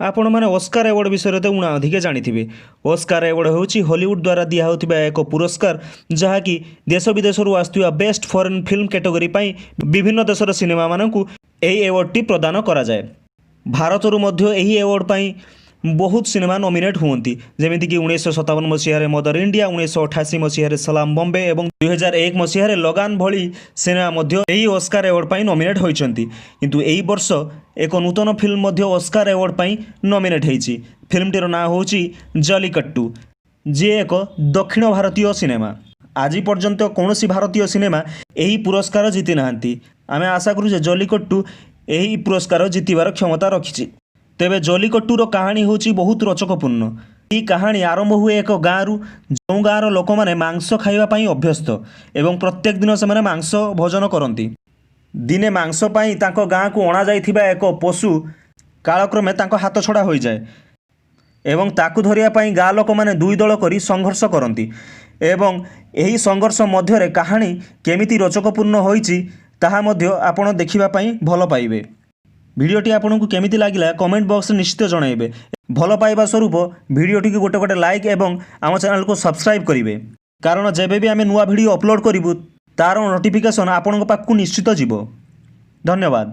ଆପଣମାନେ Oscar award ବିଷୟରେ ତ ଉଣା ଅଧିକେ ଜାଣିଥିବେ। ଓସ୍କାର ଆୱାର୍ଡ଼ ହେଉଛି ହଲିଉଡ଼ ଦ୍ୱାରା ଦିଆହେଉଥିବା ଏକ ପୁରସ୍କାର, ଯାହାକି ଦେଶ ବିଦେଶରୁ ଆସୁଥିବା ବେଷ୍ଟ ଫରେନ୍ ଫିଲ୍ମ କ୍ୟାଟେଗୋରୀ ପାଇଁ ବିଭିନ୍ନ ଦେଶର ସିନେମାମାନଙ୍କୁ ଏହି ଆୱାର୍ଡ଼ଟି ପ୍ରଦାନ କରାଯାଏ। ଭାରତରୁ ମଧ୍ୟ ଏହି ଆୱାର୍ଡ଼ ପାଇଁ ବହୁତ ସିନେମା ନମିନେଟ୍ ହୁଅନ୍ତି, ଯେମିତିକି 1957 ମସିହାରେ ମଦର ଇଣ୍ଡିଆ, 1988 ମସିହାରେ ସଲାମ ବମ୍ବେ ଏବଂ 2001 ମସିହାରେ ଲଗାନ ଭଳି ସିନେମା ମଧ୍ୟ ଏହି ଓସ୍କାର ଆୱାର୍ଡ଼ ପାଇଁ ନମିନେଟ୍ ହୋଇଛନ୍ତି। କିନ୍ତୁ ଏହି ବର୍ଷ ଏକ ନୂତନ ଫିଲ୍ମ ମଧ୍ୟ ଓସ୍କାର ଆୱାର୍ଡ଼ ପାଇଁ ନମିନେଟ୍ ହେଇଛି। ଫିଲ୍ମଟିର ନାଁ ହେଉଛି ଜଲିକଟ୍ଟୁ, ଯିଏ ଏକ ଦକ୍ଷିଣ ଭାରତୀୟ ସିନେମା। ଆଜି ପର୍ଯ୍ୟନ୍ତ କୌଣସି ଭାରତୀୟ ସିନେମା ଏହି ପୁରସ୍କାର ଜିତି ନାହାନ୍ତି। ଆମେ ଆଶା କରୁ ଯେ ଜଲିକଟ୍ଟୁ ଏହି ପୁରସ୍କାର ଜିତିବାର କ୍ଷମତା ରଖିଛି। ତେବେ ଜଲିକଟ୍ଟୁର କାହାଣୀ ହେଉଛି ବହୁତ ରୋଚକପୂର୍ଣ୍ଣ। ଏହି କାହାଣୀ ଆରମ୍ଭ ହୁଏ ଏକ ଗାଁରୁ, ଯେଉଁ ଗାଁର ଲୋକମାନେ ମାଂସ ଖାଇବା ପାଇଁ ଅଭ୍ୟସ୍ତ ଏବଂ ପ୍ରତ୍ୟେକ ଦିନ ସେମାନେ ମାଂସ ଭୋଜନ କରନ୍ତି। ଦିନେ ମାଂସ ପାଇଁ ତାଙ୍କ ଗାଁକୁ ଅଣାଯାଇଥିବା ଏକ ପଶୁ କାଳକ୍ରମେ ତାଙ୍କ ହାତ ଛଡ଼ା ହୋଇଯାଏ ଏବଂ ତାକୁ ଧରିବା ପାଇଁ ଗାଁ ଲୋକମାନେ ଦୁଇ ଦଳ କରି ସଂଘର୍ଷ କରନ୍ତି ଏବଂ ଏହି ସଂଘର୍ଷ ମଧ୍ୟରେ କାହାଣୀ କେମିତି ରୋଚକପୂର୍ଣ୍ଣ ହୋଇଛି, ତାହା ମଧ୍ୟ ଆପଣ ଦେଖିବା ପାଇଁ ଭଲ ପାଇବେ। ଭିଡ଼ିଓଟି ଆପଣଙ୍କୁ କେମିତି ଲାଗିଲା, କମେଣ୍ଟ ବକ୍ସରେ ନିଶ୍ଚିତ ଜଣାଇବେ। ଭଲ ପାଇବା ସ୍ୱରୂପ ଭିଡ଼ିଓଟିକୁ ଗୋଟେ ଗୋଟେ ଲାଇକ୍ ଏବଂ ଆମ ଚ୍ୟାନେଲକୁ ସବସ୍କ୍ରାଇବ୍ କରିବେ, କାରଣ ଯେବେ ବି ଆମେ ନୂଆ ଭିଡ଼ିଓ ଅପଲୋଡ଼ କରିବୁ, ତା'ର ନୋଟିଫିକେସନ୍ ଆପଣଙ୍କ ପାଖକୁ ନିଶ୍ଚିତ ଯିବ। ଧନ୍ୟବାଦ।